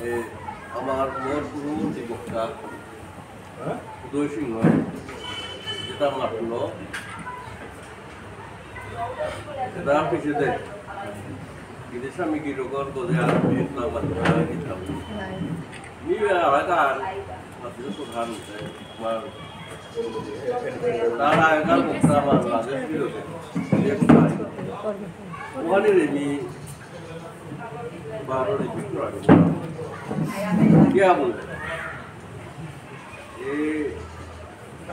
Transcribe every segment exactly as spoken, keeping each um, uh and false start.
এ, আমার মোর পূর্ববর্তী বক্তা উদয় সিংহ যেটা মাতল, সেটা পিছনে বিদেশ আমি কি রকম করে আর একটা বাচ্চা কিতাম। নি আলাদা আর মাতল প্রধান আমার তার আগেকার বক্তা আমার রাজেশ বিরোধী। ওখানে রেমি বারো রেমি করা। কিয়া বলে? এ,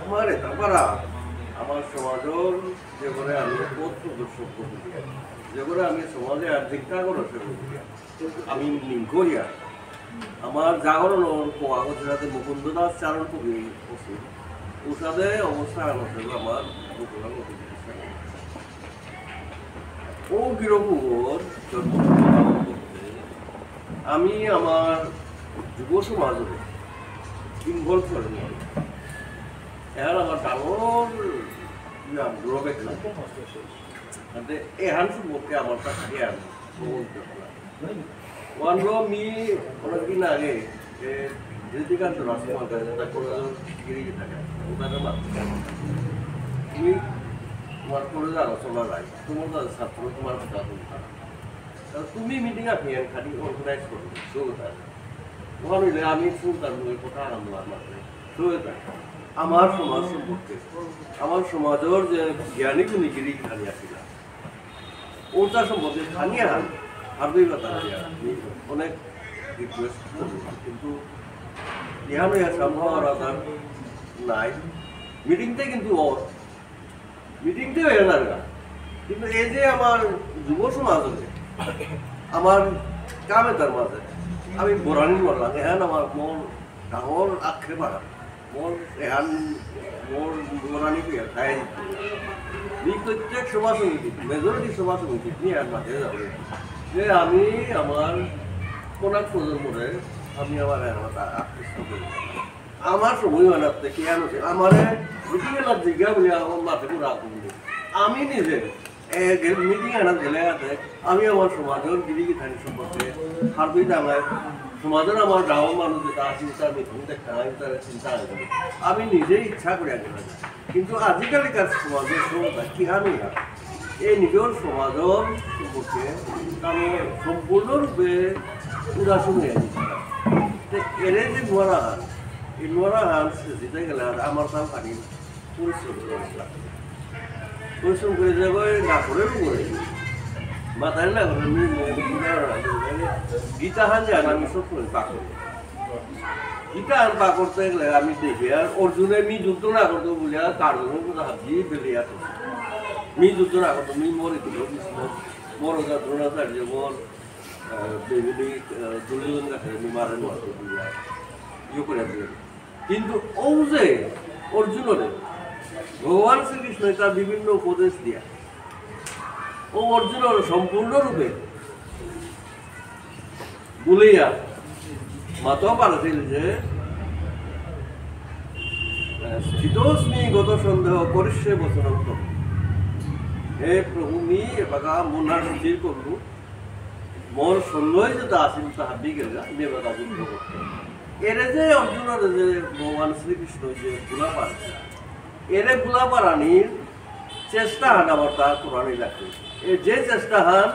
আমার এটা পারা, আমার সমাজর যে করে আমি পথ প্রদর্শক করতে, যে করে আমি সমাজে আর চিন্তা করে সেগুলো আমি নিংকরিয়া। আমার জাগরণ ওর কোয়া হচ্ছে যাতে মুকুন্দ দাস চারণ কবি ওষুধ। ওষুধে অবস্থা আনছে আমার মুকুন্দ দাস। ও গিরকগর জন্ম আমি আমার যুব সমাজরে ইনভলভ করে নিয়ে। এর আমার ডাঙর ইয়া, ড্রব্যাক না। তাতে এহান সম্পর্কে আমার কাছে জ্ঞান ভ্রমণ করতে পারে। ওয়ানলো মি অনেকদিন আগে, এ, ঋতিকান্ত রাজকুমার গায়ে তার কলেজের ডিগ্রি থাকে, ওনাকে মাত্র তুমি তোমার কলেজে আলোচনা নাই, তোমার কাছে ছাত্র তোমার কথা বলতে পারে। তা তুমি মিটিং আপনি খালি অর্গানাইজ করবে, সুবিধা আছে। ওখানে হইলে আমি শুনতাম ওই কথা আরম্ভ আমার মাত্র সুবিধা। আমার সমাজ সম্পর্কে, আমার সমাজের যে জ্ঞানী গুণী গিরি খালি আসিলা, ওটা সম্পর্কে খানি আর আর দুই কথা আছে, আমি অনেক রিকোয়েস্ট করবো, কিন্তু এখানে সম্ভব আর আদার নাই। মিটিংতে কিন্তু ওর মিটিংতে হয়ে যাবে না। কিন্তু এই যে আমার যুব সমাজ আছে, আমার কামে তার মাঝে আমি বোরানি করলাম, এখানে আমার মন ডাঙর আক্ষেপ আর মন এখান মন বোরানি পেয়ে খাই। নি প্রত্যেক সভা সমিতি, মেজরিটি সভা সমিতি নিয়ে আর মাঝে যাবে যে আমি আমার কোন এক প্রজন্মরে আমি আমার এখানে আকৃষ্ট করি। আমার সময় বানাতে কি আনছে? আমারে রুটি গেলার জিজ্ঞা বলে আমার মাথায় পুরো আগুন দিয়ে। আমি নিজে, এ, গেল মিটিং আনাত গেলে আছে, আমি আমার সমাজের গিরি গিথানি সম্পর্কে হারবি দামায় সমাজের আমার গাঁওর মানুষ যেটা আছে, তার মিটিং দেখতে হয়, তার চিন্তা হয়। আমি নিজে ইচ্ছা করে আগে লাগে। কিন্তু আজিকালিকার সমাজের সমতা কি আমি এই নিজের সমাজের সম্পর্কে আমি সম্পূর্ণরূপে উদাসীন হয়ে আছি। তো এরে যে নোয়ারা হান, এই নোয়ারা হান জিতে গেলে আর আমার তাও খানি পরিশ্রম করে। পরিশ্রম করে যাবো, না করে করে। মাথায় না করে, আমি, আমি, আমি, গীতা হান যায় না, আমি সব করে পাকড়ি। গীতা হান পাকড়তে গেলে আমি দেখি, আর অর্জুনে মি যুদ্ধ না করতো বলে, আর কার্জুনের কথা হাবি বেলে আর। মি যুদ্ধ না করতো, মি মরে দিল, ভীষ্ম, মর যা দ্রোণাচার্য, মর, আহ, বেগুনি, আহ, দুর্যোধন কাছে মি মারে মারতো বলে, ইয়ে করে দিয়ে। কিন্তু ও যে অর্জুনরে ভগবান শ্রীকৃষ্ণ তার বিভিন্ন উপদেশ দিয়া ও অর্জুনরে সম্পূর্ণরূপে বুলিয়া মাতাও পারছিল যে, আহ, "স্থিতোস্মি গত সন্দেহ করিষ্যে বচনং তব।" হে প্রভু, মি এবাকা মন আর স্থির করলু, মোর সন্দেহ যেটা আছিল, তাহা বিগেল গা, নেবাকা যুদ্ধ করতে। এরে যে অর্জুনরে যে ভগবান শ্রীকৃষ্ণ যে বুলা পারছে, এরে বুলা পারানির চেষ্টা হান আমার তা করানি লাগবে। এ যে চেষ্টা হান,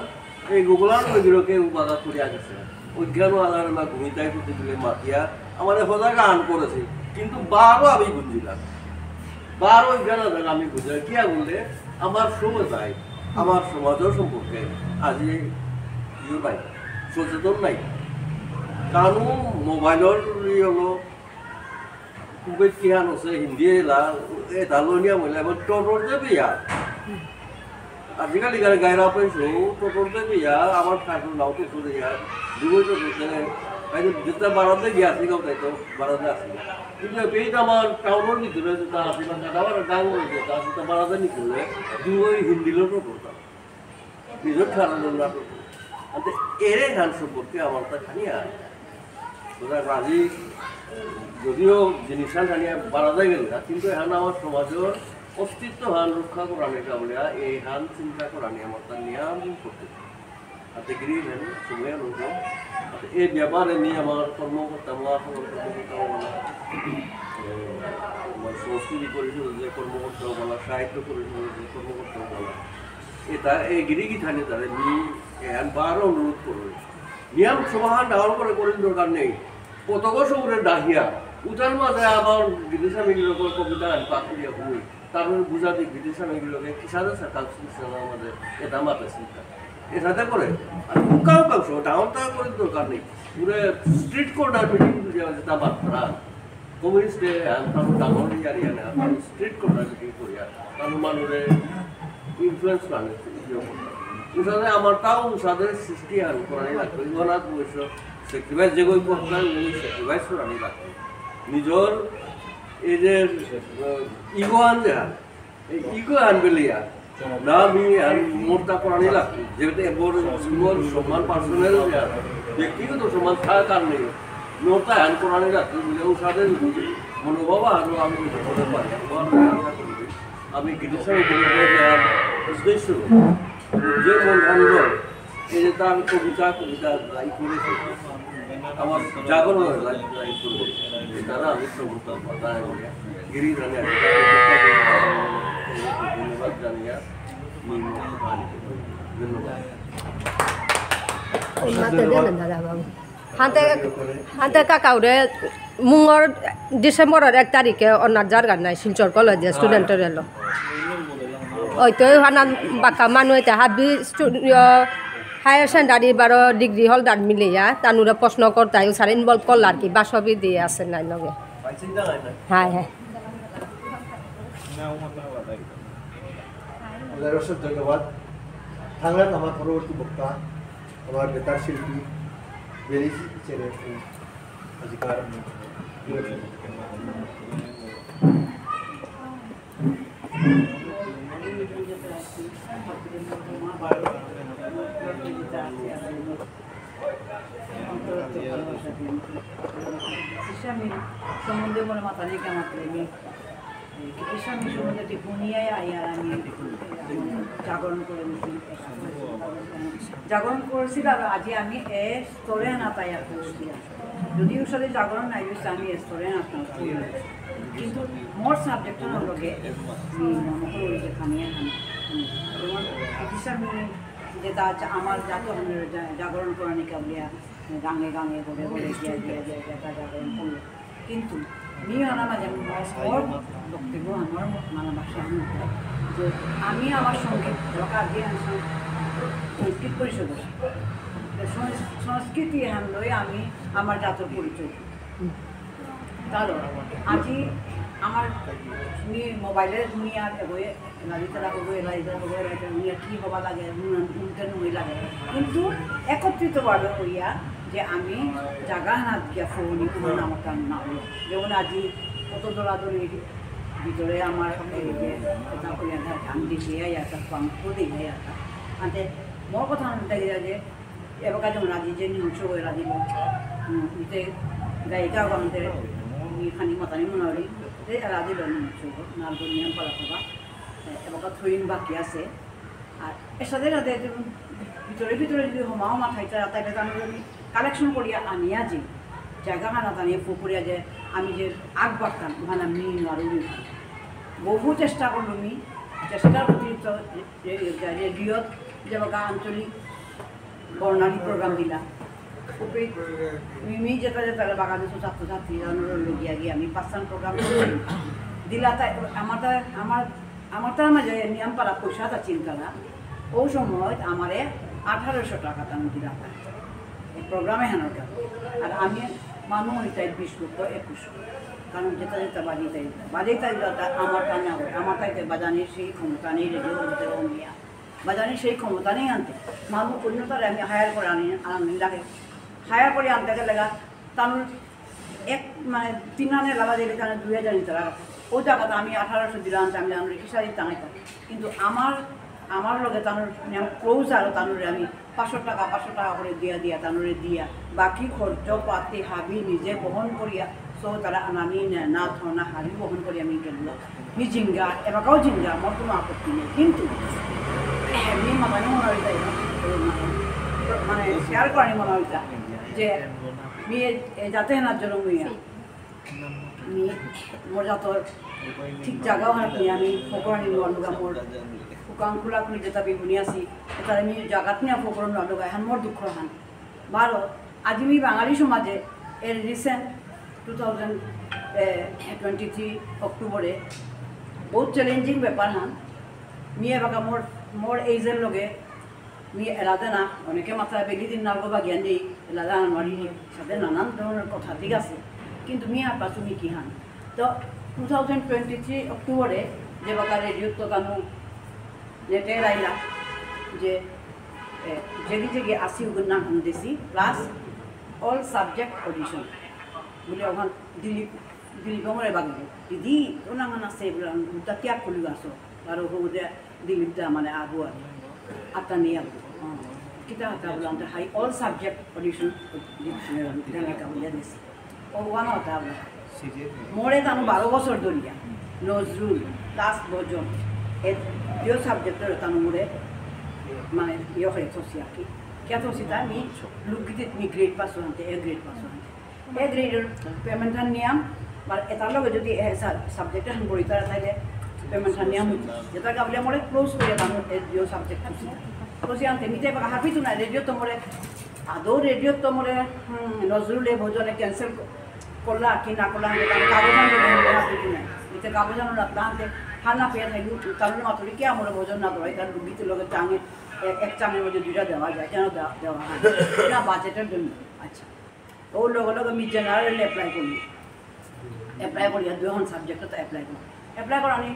এই গোকুলান মন্দিরকে উপাদা করিয়া গেছে। অজ্ঞান আধার না ঘুমিতাই করতে দিলে মাতিয়া, আমাদের সজাগ আন করেছে। কিন্তু বারো আমি বুঝিলাম। বারো অজ্ঞান আধার আমি বুঝাই। কিয়া বললে, আমার সময় নাই। আমার সমাজের সম্পর্কে আজি ইয়ে নাই, সচেতন নাই। কারণ মোবাইলর ইয়ে হলো, উবেদ কিহান আছে, হিন্দি এলা, এ দালনিয়া মহিলা, এবার টোটোর যে বিয়া। আজিকালি গাড়ি গায়রা পাইছো, টোটোর যে বিয়া, আমার ঠাকুর নাও তো চলে যায়, দুবই তো চলতে নেই। তাই তো যেটা বাড়াতে গিয়ে আসি, তাই তো বাড়াতে আসি। কিন্তু এই তো আমার টাউনের ভিতরে যেটা আছে, বা কাটাবার গাঙ রয়েছে, তা সেটা বাড়াতে নিকলে, দুবই হিন্দি লোক করতাম। নিজের ঠারণ না করবো। আনতে এরে হান সম্পর্কে আমার তা খানি আর। তোরা রাজি, যদিও জিনিস হান খানি আর বাড়া যায় গেল না, কিন্তু এহান আমার সমাজের অস্তিত্ব হান রক্ষা করানি কা বলে, এই হান চিন্তা করানি আমার তার নিয়ম করতে। আতে গিরি হান সময় আনন্দ, আতে এই ব্যাপারে আমি আমার কর্মকর্তা, মহাসভার কর্মকর্তাও বলা, এ, আমার সংস্কৃতি পরিষদের যে কর্মকর্তাও বলা, সাহিত্য পরিষদের যে কর্মকর্তাও বলা, এটা এই গিরিগি থানে তারে মি এহান বারো অনুরোধ করবে। নিয়ম সভাহান ডাঙর করে করির দরকার নেই। কতক সৌরে ডাহিয়া, উতার মাঝে আবার গীতিস্বামী গিরকর কবিতা আন পাকুড়িয়া হুই। তারপরে বুঝা দিক গীতিস্বামী গিরকে কিসাদে সাকাল সুসনা মাঝে এটা মাতে চিন্তা। এসাদে করে, আর উকাও কাউ সব ডাঙর তার করির দরকার নেই। পুরো স্ট্রিট কর্নার মিটিং বুঝে যেটা বার্তা। কমিউনিস্টে আন তার ডাঙর ইয়ারি আনে, তার স্ট্রিট কর্নার মিটিং করিয়া, তার মানুষের ইনফ্লুয়েন্স আনে, ইয়ে করতে। উসাদে আমার তাও উসাদে সৃষ্টি আন করানি লাগবে। ইগনাত বৈশ্য স্যাক্রিফাইস যেগই করতে, উনি স্যাক্রিফাইস করানি লাগবে। নিজর এই যে, আহ, ইগো আন যে আন, এই ইগো আন বেলিয়া, না আমি আন মোরতা করানি লাগবে। যেহেতু এবার মোর সম্মান পার্সোনাল যে আন, ব্যক্তিগত সম্মান থাকার কারণে মোরতা আন করানি লাগবে। বুলে উসাদে মনোভাব আরো আমি করতে পারি। আমার আশা করি আমি গীতিস্বামী গিরকর যে আন উদ্দেশ্য, যে মন আনন্দ, এই যে তার কবিতা, কবিতা গাই করেছে, আমার জাগরণ গাই, গাই করেছে। তারা আমি প্রভুতা কথা বলে, গিরি জানে, ধন্যবাদ জানিয়া, ধন্যবাদ। মাতে দেন দাদা বাবু। হাতে, হাতে কাকাউরে মুঙর ডিসেম্বরর এক তারিখে অনার জারগা নাই শিলচর কলেজে স্টুডেন্টর এলো। ওই তো ওখানে বাক্কা মানু এতে হাবি হায়ার সেকেন্ডারি বারো ডিগ্রি হোল্ডার মিলিয়া তানুরে প্রশ্ন করতাই উসারে ইনভলভ করলা আর কি, বাসবি দিয়ে আছে নাই লগে। হ্যাঁ, হ্যাঁ। আপনাদের অশেষ ধন্যবাদ। থাংলাত আমার পরবর্তী বক্তা, আমার বেতার শিল্পী, বেলিজ চেনে আজিকার সম্বন্ধে মনে মাথা নেই কেমন প্রেমী। এই গীতিস্বামী সম্বন্ধে টিপুনিয়ায় আইয়ার আমি জাগরণ করে নিছি। জাগরণ করেছি আর আজি আমি এ স্তরে আনা তাই আর করছি। যদিও সাথে জাগরণ নাই হয়েছে, আমি এ স্তরে আনা তাই করি। কিন্তু মোর সাবজেক্ট হলো গিয়ে, উম, মনে করি যে খানি এখন, উম, যেমন গীতিস্বামী যেটা আছে, আমার জাতীয় সন্ধ্যার জা-, জাগরণ করানি কাবলিয়া, গাঙে গাঙে, ঘরে ঘরে গিয়া, গিয়া, গিয়া, গিয়া, তা জাগরণ করলো। কিন্তু মি অনা মাঝে মোর বক্তব্য আমার মানে ভাষা যে আমি আমার সঙ্গীত, ধরো কার্বি আংশাং সংস্কৃত পরিষদ, তো সংস-, সংস্কৃতি এহান লই আমি আমার জাতর পরিচয়। কারণ আজি আমার মি মোবাইলে মি আর এগোয়ে এলারি তারা হবো, এলারি তারা হবো, এলারি তারা হবো, কি হবা লাগে, নুন-, নুনতে নুই লাগে। কিন্তু একত্রিতভাবে হইয়া যে আমি জাগা হানাত গিয়া ফোন, কোনো নামতা না হলো। যেমন আজি কত দৌড়াদৌড়ির ভিতরে আমার এই যে এটা হইয়া যায়, আমি দেখে আই একটা, পাম্প দেখে আই একটা। আনতে মোর কথা হলো যে এবাকা যেমন আজি যে নিয়ম সভা এলা দিল, উম, ইতে গায়িকা আনতে, ই খানি মাতানি মনে হলি, যে এলা দিল নিয়ম সভা, নালগো নিয়ম পালা সভা, এ, এবাকা থইন বাকি আছে। আর এর সাথে সাথে যে ভিতরে ভিতরে যদি হমা হমা থাইতে, তাহলে তো আমি যদি কালেকশন করিয়া আনিয়া যে জায়গা খানা জানিয়ে পুকুরিয়া যে আমি যে আগ বাড়তাম, ওখানে আমি নুয়ারু। বহু চেষ্টা করলো মি, চেষ্টার অতিরিক্ত রে-, রে-, রে-, রেডিওত যেবাকা আঞ্চলিক বর্ণালী প্রোগ্রাম দিলা। ওপে মি, মি যেতা যেতা বাগানে তো ছাত্রছাত্রী জানোর লগিয়া গিয়া আমি পাঁচখান প্রোগ্রাম দিলা। তাই আমার তা, আমার, আমার তার মাঝে নিয়াম পারা পয়সা তা চিন্তালা। ও সময় আমারে আঠারোশো টাকা দাম দিলা। এই প্রোগ্রামে হেন ওটা। আর আমি মানু হইতাই বিশ লক্ষ একুশ। কারণ যেতা যেতা বাজে তাই, বাজে তাই যেতা আমার কানে আগে, আমার তাইতে বাজানির সেই ক্ষমতা নেই, রেডিও করতে হবে মিয়া। বাজানির সেই ক্ষমতা নেই আনতে। মানু অন্য তারে আমি হায়ার করে আনি, আনি লাগে। হায়ার করে আনতে গেলে গা, তানুর এক, মানে, তিন আনে লাগা দিলে তাহলে দুই হাজার নিতে লাগা। ওই টাকাটা আমি আঠারোশো দিলাম, আমি, আমি কিসারি টাঙাইতাম। কিন্তু আমার, আমার লগে তানুর, মানে, আমি ক্লোজ আরো তানুরে আমি পাঁচশো টাকা, পাঁচশো টাকা করে দিয়া দিয়া, তানুরে দিয়া, বাকি খরচ পাতি হাবি নিজে বহন করিয়া, সো তারা আনানি নে-, না থনা হাবি বহন করিয়া আমি গেল। মি জিঙ্গা, এবাকাও জিঙ্গা, আমার কোনো আপত্তি নেই। কিন্তু, এ, মি মাতানি মনে হইতা, মানে, মানে, শেয়ার করানি মনে হইতা। যে মি এ, এ জাতে না জরম হইয়া। মি মোর জাতর ঠিক জায়গা হয় কি আমি ফকরানি নোয়ালুগা মোর হুকাং খুলা খুলি যেটা বিগুনি আছি, এটা আমি জাগাত নিয়ে ফকরানি নোয়ালুগা, এখন মোর দুঃখ হান। বারো, আজি মি বাঙালি সমাজে এর recent two thousand twenty three অক্টোবরে বহুত challenging ব্যাপার হান। মি এবাকা মোর, মোর এইজের লগে মি এলাদা না, অনেকে মাত্রা বেলি দিন নালগো বা জ্ঞান নেই, এলাদা আনওয়ারি সাথে নানান ধরনের কথা, ঠিক আছে? কিন্তু মি হারপাসু মি কি হান। তো টু থাউজেন্ড টোয়েন্টি থ্রি অক্টোবরে যে বাকা রেডিও তো তানু নেটে রাইলা যে, এ, যেগি যেগি আসি উগুর নাম হান দেসি, plus all subject audition। বলে ওখান দিলীপ, দিলীপ গমরে বাগিয়ে, "দিদি, ও নাম হান আছে?" বলে, "আমি উদ্যা ত্যাগ করলি আসো।" আর ও হুদে দিলীপ দা মানে আবু আর আতা নিয়ে আবু। হ্যাঁ। কিতা আতা বলে, "আমরা high all subject audition জানা কা বলে দিছি।" ও ওয়ান আতা বলে। মোরে তানু বারো বছর ধরিয়া। নজরুল, দাস ভজন, এ দুই সাবজেক্টর তানু মোরে মানে ইয়ে হয়ে থসি আর কি। কে থসি তা আমি লোকগীতিত মি গ্রেড পাস হতে, এ গ্রেড পাস হতে। এ গ্রেডর পেমেন্ট হান নিয়াম, আর এটার লগে যদি এ সা-, সাবজেক্ট হান বই তারা তাইলে পেমেন্ট হান নিয়াম হইতো। যেটা গাবলে মোরে ক্লোজ করে দাম এ দুই সাবজেক্ট আছে। ক্লোজ আনতে মিতে বাকা হাবি তো না, রেডিও তো মোরে, আদৌ রেডিও তো মোরে, হুম, নজরুলে ভজনে ক্যান্সেল ক-, করলা কি না করলা, আমি তার কাগজ আনতে দেয়, হাবি তো না। মিতে কাগজ আনো না, দাঁতে হার না পেয়ে থাকি, কারণ মাতুরি কি আমার ভজন না ধরে, তার রুগীতে লগে চাঙে, এ-, এক চাঙের মধ্যে দুইটা দেওয়া যায়, কেন দেওয়া, দেওয়া হয়? না, বাজেটের জন্য। আচ্ছা। ও লগে লগে মি জেনারেল এপ্লাই করলি। এপ্লাই করিয়া দুইখন সাবজেক্টত এপ্লাই করি। এপ্লাই করানি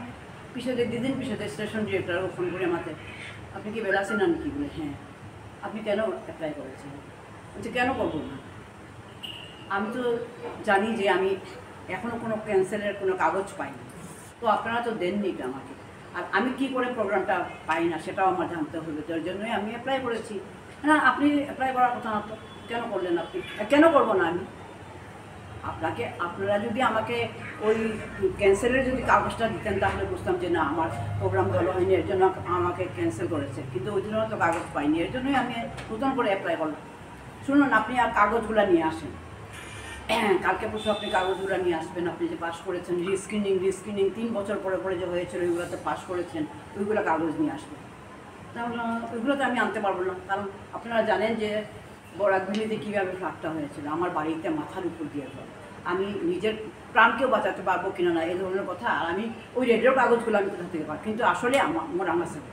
পিছতে দুদিন পিছতে স্টেশন ডিরেক্টর ফোন করে মাতে, "আপনি কি বেলা আছেন নাকি?" বলে, "হ্যাঁ।" "আপনি কেন এপ্লাই করেছেন?" বলছে, "কেন করবো না? আমি তো জানি যে আমি এখনো কোনো ক্যান্সেলের কোনো কাগজ পাইনি, তো আপনারা তো দেননি এটা আমাকে, আর আমি কি করে প্রোগ্রামটা পাই না সেটাও আমার জানতে হবে, যার জন্যই আমি এপ্লাই করেছি।" "না, আপনি এপ্লাই করার কথা না তো, কেন করলেন আপনি?" "কেন করবো না আমি? আপনাকে, আপনারা যদি আমাকে ওই ক্যান্সেলের যদি কাগজটা দিতেন তাহলে বুঝতাম যে না, আমার প্রোগ্রাম ভালো হয়নি, এর জন্য আমাকে ক্যান্সেল করেছে, কিন্তু ওই জন্য তো কাগজ পাইনি, এর জন্যই আমি নতুন করে এপ্লাই করলাম।" "শুনুন, আপনি আর কাগজগুলো নিয়ে আসেন, কালকে পরশু আপনি কাগজগুলো নিয়ে আসবেন, আপনি যে পাস করেছেন, রিস্ক্রিনিং, রিস্ক্রিনিং তিন বছর পরে পরে যে হয়েছিল, ওইগুলোতে পাস করেছেন, ওইগুলো কাগজ নিয়ে আসবেন।" তা বললাম, "ওইগুলো তো আমি আনতে পারবো না, কারণ আপনারা জানেন যে বরাক ভ্যালিতে কীভাবে ফ্লাডটা হয়েছিল, আমার বাড়িতে মাথার উপর দিয়ে জল, আমি নিজের প্রাণকেও বাঁচাতে পারবো কিনা না, এই ধরনের কথা, আর আমি ওই রেডিওর কাগজগুলো আমি কোথা থেকে পাই?" কিন্তু আসলে আমার, আমার আমার সাথে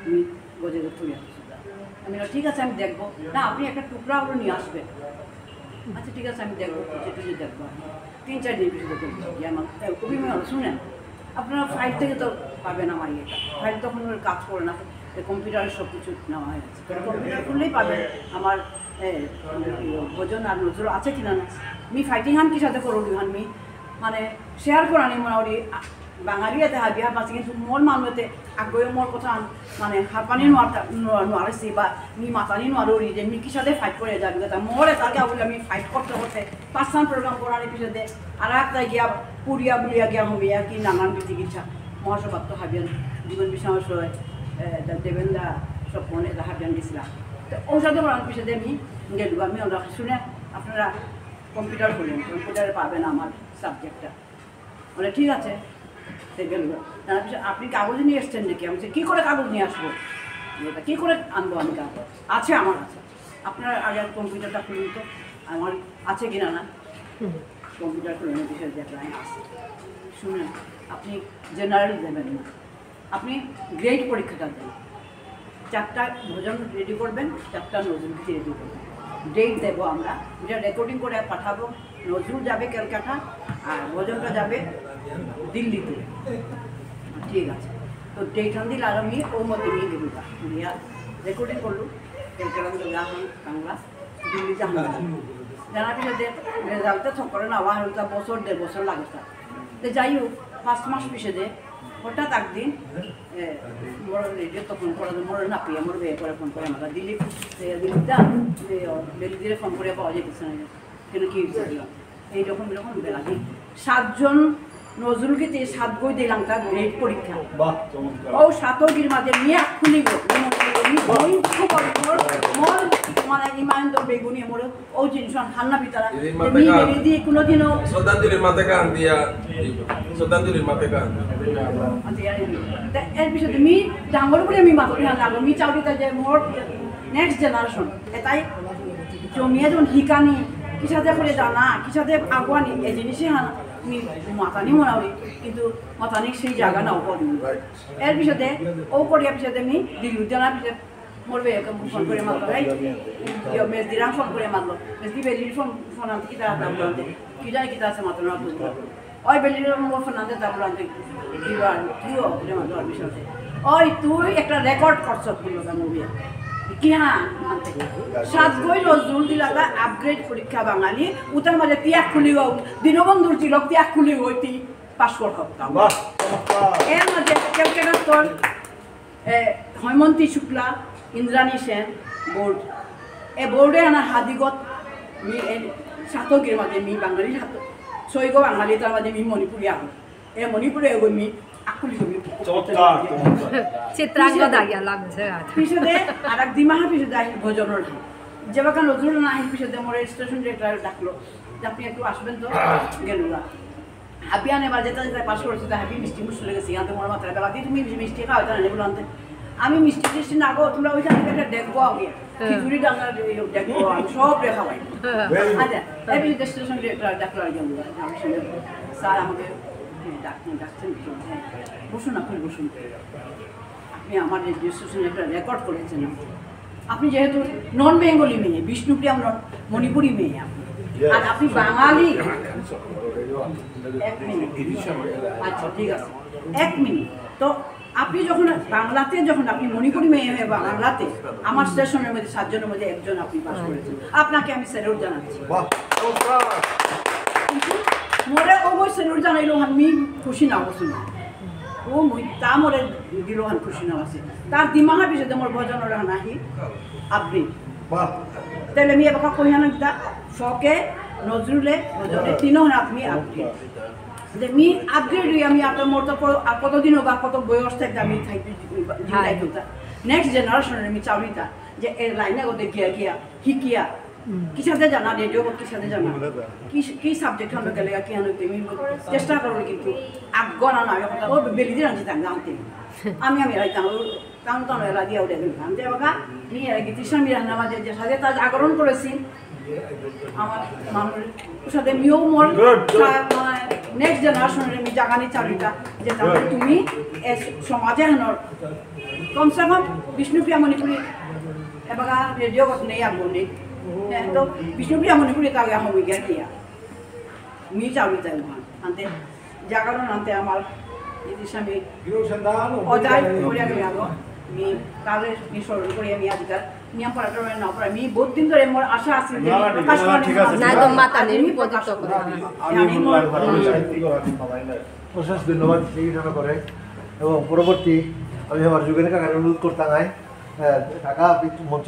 আমি গজে ধরে তুলে আনছি। আমি বললাম, "ঠিক আছে, আমি দেখবো।" "না, আপনি একটা টুকরা হলো নিয়ে আসবেন।" "আচ্ছা, ঠিক আছে, আমি দেখবো, খুঁজে টুজে দেখবো আমি।" তিন চার দিন পিছনে দেখবো, যে আমার, এ, কবি মনে হলো, "শুনেন, আপনারা ফাইল থেকে তো পাবেন আমার ইয়েটা, ফাইল তখন ওর কাজ করে না, কম্পিউটারে সব কিছু নেওয়া হয়ে গেছে, তো কম্পিউটার খুললেই পাবেন আমার, এ, ভজন আর নজরুল আছে কিনা না।" মি ফাইটিং হান কি সাথে করো, মি মানে শেয়ার করানি মোটামুটি, আ, বাঙালি এতে হাবিয়া পাচ্ছি, কিন্তু মোর মানু এতে আগেও মোর কথা আন-, মানে হারপানি নোয়ারতা-, নোয়া-, নোয়ারেছি বা মি মাতানি নোয়ারি যে মি কিসাদে ফাইট করে যাবি কথা। মোর এতাকে বলে আমি ফাইট করতে করতে পাঁচটা প্রোগ্রাম করানি পিছনে আর একটা গিয়া পুরিয়া বুলিয়া গিয়া হমিয়া কি নানান বিচিকিৎসা মহাসভাত তো হাবিয়ান জীবন বিষ্ণু সয়, এ, দে-, দেবেন দা সব মনে এটা হাবিয়ান দিছিলাম। তো ঔষধে করার পিছনে আমি গেলু, আমি ওরা শুনে আপনারা কম্পিউটার খুলেন, কম্পিউটারে পাবেন আমার সাবজেক্টটা। বলে, "ঠিক আছে।" সে গেল। তারপরে, "আপনি কাগজ নিয়ে এসছেন নাকি?" আমি বলছি, "কী করে কাগজ নিয়ে আসবো? এটা কী করে আনবো আমি কাগজ? আছে আমার কাছে।" "আপনার আগে কম্পিউটারটা খুলুন তো, আমার আছে কি না না।" হুম। কম্পিউটার খুলে আমি বিষয়ে দেখলাম, আমি আসি। শুনেন, আপনি জেনারেল দেবেন না, আপনি গ্রেড পরীক্ষাটা দেন। চারটা ভজন রেডি করবেন, চারটা নজরুল গীতি রেডি করবেন। ডেট দেবো আমরা, এটা রেকর্ডিং করে পাঠাবো। নজরুল যাবে ক্যালকাটা, আর ভজনটা যাবে দিল্লিতে। ঠিক আছে, তো ডেট আন দিলে আর আমি ও মতো নিয়ে দেবো, দিয়া রেকর্ডিং করলো, ক্যালকাটা যাবে, এখন বাংলা দিল্লি যাবো। জানা গেছে যে রেজাল্টে থক করে না, ওয়ান বছর, দেড় বছর লাগে স্যার। তো যাই হোক, পাঁচ মাস পিছে যে হঠাৎ একদিন, এ, মোর রেডিও তখন করা, মোর না পেয়ে, মোর বেয়ে করে ফোন করে, আমার দিলীপ, এ, দিলীপ দা, এ, ও, বেলি দিলে ফোন করে পাওয়া যেতেছে না, কেন কি হয়েছে? এইরকম, এরকম বেলা দিন। সাতজন নজরুল গীতে সাত গই দিলাম তার গ্রেড পরীক্ষা। বাহ, চমৎকার। ও সাত গির মাঝে নিয়ে খুলি গো, নিয়ে মই খুব অদ্ভুত, মোর মানে ইমান তো বেগুনি মোর ও জিনিস হান্না ভিতরা। এদিন তে মাতে মি কান। বেরি দি কোনোদিনও শ্রদ্ধাঞ্জলি মাতে কান দিয়া, শ্রদ্ধাঞ্জলি মাতে কান। আচ্ছা, ইয়ার তে এর পিছনে মি ডাঙর করে মি মাতুরি হান লাগো, মি চাউরি তা যে মোর নেক্সট জেনারেশন, এটাই জমিয়ে যখন হিকানি, কিসাদে করে জানা, কিসাদে আগুয়ানি, এই জিনিসে হান মি মাতানি মনে হয়, কিন্তু মাতানি সেই জায়গা নাও করি। এর পিছনে ও করিয়া পিছনে মি দিল্লি জানা পিছনে মোর বেয়াকে ফোন করে মাতলো, এই, ইয়ো, মেজদিরাং ফোন করে মাতলো। মেজদি বেলির ফোন, ফোন আনতে কিতা আনতে বলতে, কি জানি কিতা আছে মাতলো না তো। ওই বেলির মোর ফোন আনতে তা বলতে, কি বার, কি ও, করে মাতলো আর বিষয়তে। ওই তুই একটা রেকর্ড করছ বললো তা মুভি। কি হ্যাঁ, আনতে। সাত গই নজরুল দিলাগা আপগ্রেড পরীক্ষা বাঙালি, উতার মাঝে তিয়াগ খুলি গো, দীনবন্ধুর তিলক তিয়াগ খুলি গো, তুই পাস কর হতাম। বাহ, চমৎকার। এর মাঝে কেউ কেউ তোর এ, হৈমন্তী শুক্লা, ইন্দ্রাণী সেন, বোর্ড। এ বোর্ডে আনা হাদিগত মি এ সাতগির মাঝে মি বাঙালি সাত, ছয়গ বাঙালি তার মাঝে মি মণিপুরি আহো। এ মণিপুরে এগো মি আকুলি করি। চমৎকার, চমৎকার। চিত্রাঙ্গদা গেলাম, যে আছে। পিছনে আর এক দিমাহা পিছনে আহিল ভজনর হান। যেবাকা নজরুল না আহিল পিছনে মোর স্টেশন ডিরেক্টর ডাকলো, যে আপনি একটু আসবেন তো, গেলুগা। হাবি আনে বাজে তাজে তাই পাস করেছে, তাই হাবি মিষ্টি মুষ্টি লেগেছে। ইয়াতে মোর মাথায় বেলা দিয়ে তুমি মিষ্টি খাও, তাহলে এগুলো আনতে। আমি মিষ্টি টিষ্টি না গো, তোমরা ওইখান থেকে একটা দেখবো আগে। হ্যাঁ। খিচুড়ি ডালনা দেখবো, আমি সব রেখা পাই। হ্যাঁ। আচ্ছা, এই যে ডেস্টিনেশন ডিরেক্টর ডাক্তার একজন, আমার সঙ্গে স্যার আমাকে ডাকছেন, ডাকছেন, বসুন, আপনি বসুন। আপনি আমার রেডিও স্টেশনে একটা রেকর্ড করেছেন। আপনি যেহেতু নন বেঙ্গলি মেয়ে, বিষ্ণুপ্রিয়া নন, মণিপুরি মেয়ে আপনি। Yes. আর আপনি বাঙালি। এক মিনিট। আচ্ছা, ঠিক আছে। এক মিনিট। তো আপনি যখন বাংলাতে, যখন আপনি মণিপুরি মেয়ে হয়ে বাংলাতে, আমার স্টেশনের মধ্যে সাতজনের মধ্যে একজন আপনি পাস করেছেন, আপনাকে আমি স্যালুট জানাচ্ছি। বাহ, চমৎকার। কিন্তু মোরে ওগো স্যালুট জানাইলো, আমি খুশি না হসু না। ও মুই তা মোরে দিল হান খুশি না আছে। তার দিমাগের পিছে মোর ভজন ওরা নাহি আপনি। বাহ। তাহলে আমি এবার কই হান দিতা, ফকে, নজরুলে, ভজনে, তিনও হান আপনি, আপনি। যে মি আপগ্রেড হই আমি আপনার মোর তো ক-, আর কতদিন হোক আর কত বয়স থাকতে আমি থাকি, হ্যাঁ। নেক্সট জেনারেশন আমি চাউরিতা, যে এর লাইনে ওদের গিয়া গিয়া, হিকিয়া, হুম। কিসাদে জানা, রেডিও কিসাদে জানা, কি, কি সাবজেক্ট হানো গেলে কি হানো তুমি চেষ্টা করো, কিন্তু আগ্রহ না, না, ও বেলি দিলাম যে জানতে। আমি, আমি রাইতাম, ও তাম তাম এলা দিয়া উঠে গেল। আমি যে বাবা, মি এলা গীতিস্বামী রান্না মাঝে যে সাথে তা জাগরণ করেছি, আমার মানুষ সাথে মিও মোর, good, good। তা, মানে, নেক্সট জেনারেশনের আমি জাগানি চাবিতা, যে তাহলে good। তুমি এ সমাজে হানোর, কমসে কম বিষ্ণুপ্রিয়া মণিপুরী এবাকা রেডিও গত নেই আর বলি। হ্যাঁ, তো বিষ্ণুপ্রিয়া মণিপুরী কাউকে হবি গিয়া দিয়া। মি চাউরি চাই মহান। আনতে জাগানো আনতে আমার যদি স্বামী অজায় করিয়া গেল আগো। মি কালে মি স্মরণ করি আমি আজকাল নিয়ম পালন করে না পারে। মি বহুত দিন ধরে মোর আশা আছে যে না, না, ঠিক আছে, ঠিক আছে। না, তো মাতা নেই, আমি প্রকাশ প্রদীপ তো করে। আমি আমি মূল্যায়ন মোর করার সাহিত্যিক করার সম্ভাবনা নেই। অশেষ ধন্যবাদ, সেই ঘোষণা করে। এবং পরবর্তী আমি আমার যুগেন কাকার অনুরোধ করতাম, আয়, আহ, কাকা, আপনি মঞ্চ